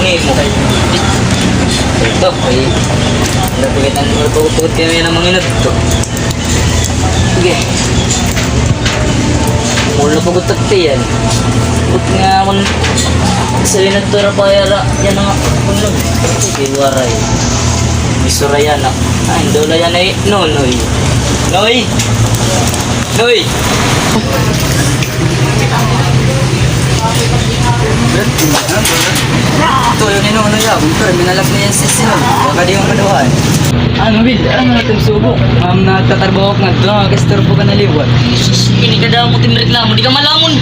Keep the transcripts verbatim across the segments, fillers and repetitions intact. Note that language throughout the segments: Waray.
Imo. Ito, ay, napigitan mo, pagod-pagod kami ng mga inadto. Sige. Mula pagod tagti yan. But nga, kun sa inadto ra pa yara, yan ang, kun nag-, sige, waray. Isura yana. Ay, dola yana, eh, Nonoy. Noy! Noy! Ito, yun, yun, ano, yabon, pero minalak na yan si Sino. Baka di mo maluhan. Ano, Will? Ano na itong subo? Um, nagtatrabaho ka nga, doon, nakakastorbo ka na liwat. Jesus, pinikadamo, tim reklamo, di ka malamon.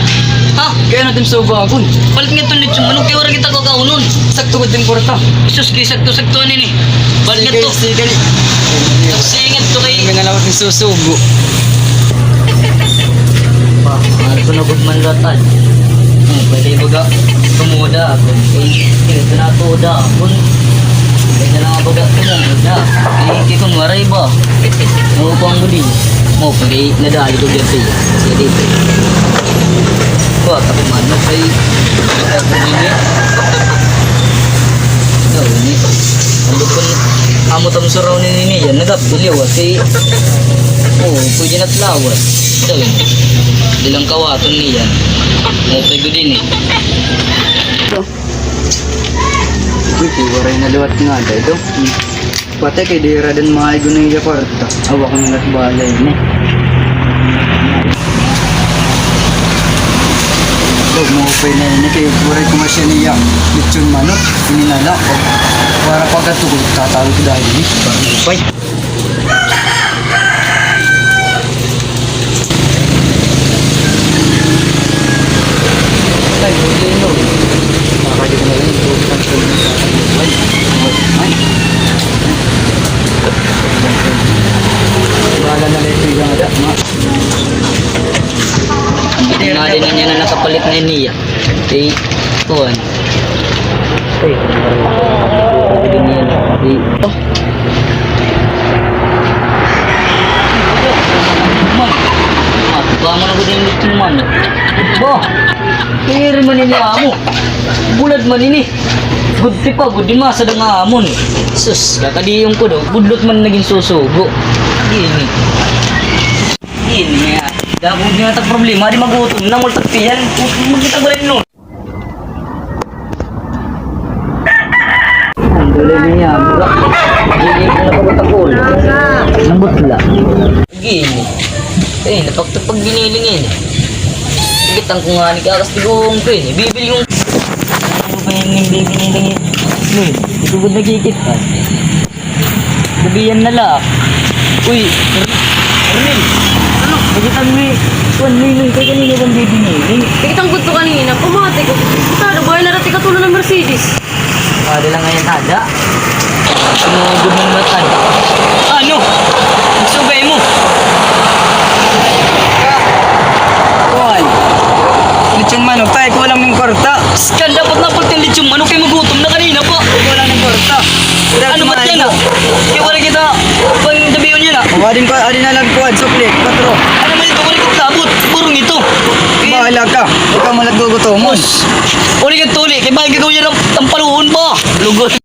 Ha? Kaya na itong subo ako. Palit nga ito, lechon manok, kaya wala kita kakaunon. Sakto ba itong kwarta? Jesus, kaya sakto-sakto, ano, ini? Ba't nga to? Sige, sige. Sige nga to kay may nalawat ni susugo. Pa, ano ko na gud man latan? Hmm, pwede baga tumuda ako. Eh, ito na tuda ako. Pwede na nga baga tumuda. Eh, kikon waray ba? Mo pa ang gudi. Mo, pwede nadali ko dito. Sige, dito. Kuha, tapos man, no? Kay, kay, Daw, ini. Ano kun amo tam suraw ni nini yan, nagapiliw, ati. Oo, pwede na lawas. Daw, ini. Di lang kawaton niyan. Mo, pwede din, eh. Uy, waray na liwat nga, day, do. Pati kay di ra din mga igunay iya kwarta. Awa ko na nagbalay ni. Huwag mo upay na ini kay waray ko nga siya niya. Lechon manok, ininala ko. Para pagkatulog, tatawag ko dahil ini. Upay. Hindi na niya na nakapalit na niya. Kay, kuwan. Ay, ganyan. Ay, oh. Man. Ah, ba mo na gud yung gusto mo, man? Ba? Kaya rin man ini amo. Bulad man ini. Gudti pa, gud di masa nga amon. Sus, kakadiyon ko daw. Budlot man naging susugo. Gini. Gini nga. Dako nga tag problema, di magutom na, multag tiyan. Magkita ba rin nun? Ang galing niya, bro. Hindi ko na pagkatakol. Nambutla. Gini. Eh, napagtapag giniling yan. Igitan ko nga ni kakas tiguhong ko eh. Bibil yung... Ano ba yung biniling eh? Nun, ito ba nagkikita? Gabihan na la. Uy, Ernil. Ano? Nakita mo eh. Kuan, Ninong, kay kanina bang bibiniling? Nakita ko ito kanina. Pumati ko. Ito, ano ba? Narati ka tulo ng Mercedes. Ada lang ngayon ada. Sinugod ng matan. Ano? Nagsugay mo. Kuan. Lechon manok, tay, kulang ng kwarta. Skan, dapat napalit ng lechon manok kay magutom na kanina pa. Kulang ng kwarta. Ano ba yan, ah? Kaya wala kita pang dabiyon yan, ah. O, adin ko, adin na lang kuan, sukli, patro. Ano man ito, wala kita abot. Burong ito. Bahala ka. Ikaw malat gugutomon. Wala ka tuli. Kaya bakit gagawin niya ng tampaluhon pa? Lugod.